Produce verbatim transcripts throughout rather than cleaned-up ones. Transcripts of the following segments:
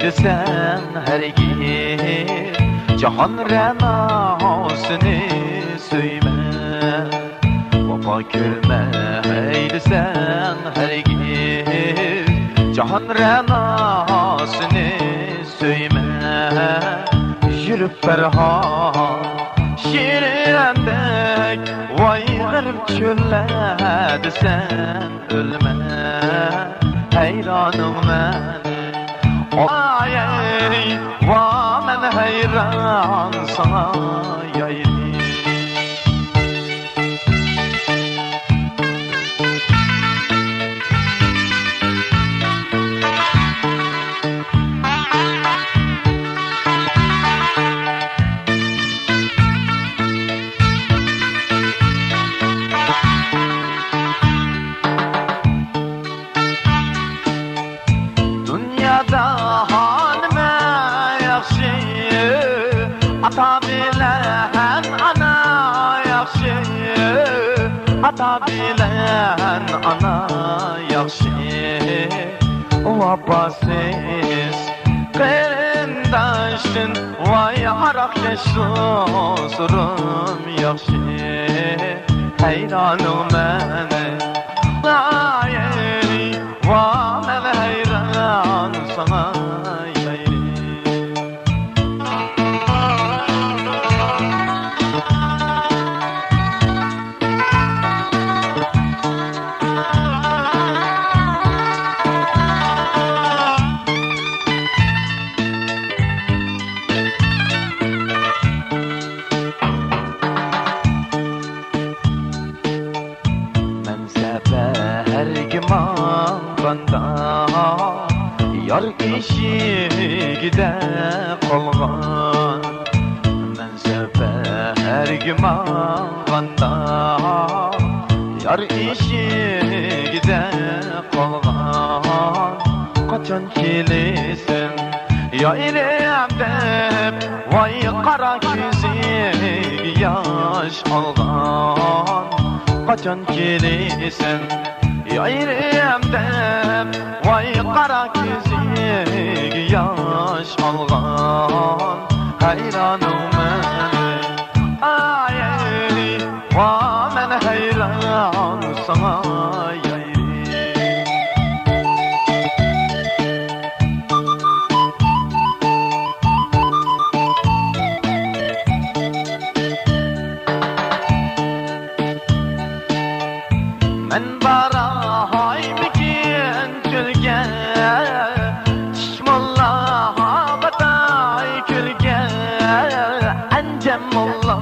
دېسەڭ ھەرگىز، جاھان رەناسىنى سۆيمە. ۋاپا كۆرمەي دېسەڭ ھەرگىز، جاھان رەناسىنى سۆيمە. يۈرۈپ بەرھان شىرەندەك، ۋاي غېرىب چۆللەردە سەن ئۆلمە، ھەيرانىڭ مەن. ئاي، ۋا مەن ھەيران ساڭا يايلى. دۇنيادا ھەممە ياخشى، ئاتا بىلەن ئانا ياخشى، ئاتا بىلەن ئانا ياخشى. ۋاپاسىز قېرىنداشتىن، ۋاي ھاراق يەش سورۇم ياخشى. ھەيرانىڭ مەن، ئاي، ۋا مەن ھەيران ساڭا يايلى. مەن سەپەرگە ماڭغاندا، يار ئېشىكىدە قالغان. مەن سەپەرگە ماڭغاندا، يار ئېشىكىدە قالغان. قاچان كېلىسەن يايلىم دەپ، ۋاي قارا كۆزۈڭگە ياش ئالغان. قاچان كېلىسەن يايلىم دەپ، ۋاي قارا كۆزۈڭگە ياش ئالغان. ھەيرانىڭ مەن، ئاي، ۋا مەن ھەيران ساڭا يايلى. مەن بارالايمىكىن چۆلگە، چىشمۇللا باتاي كۆلگە، ئەنجەم موللا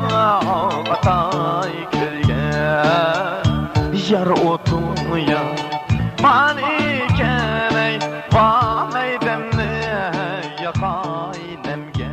باتاي كۆلگە. يار ئوتۇڭ يا مانى كەلەي، بارماي دەمنى ياقاي نەمگە.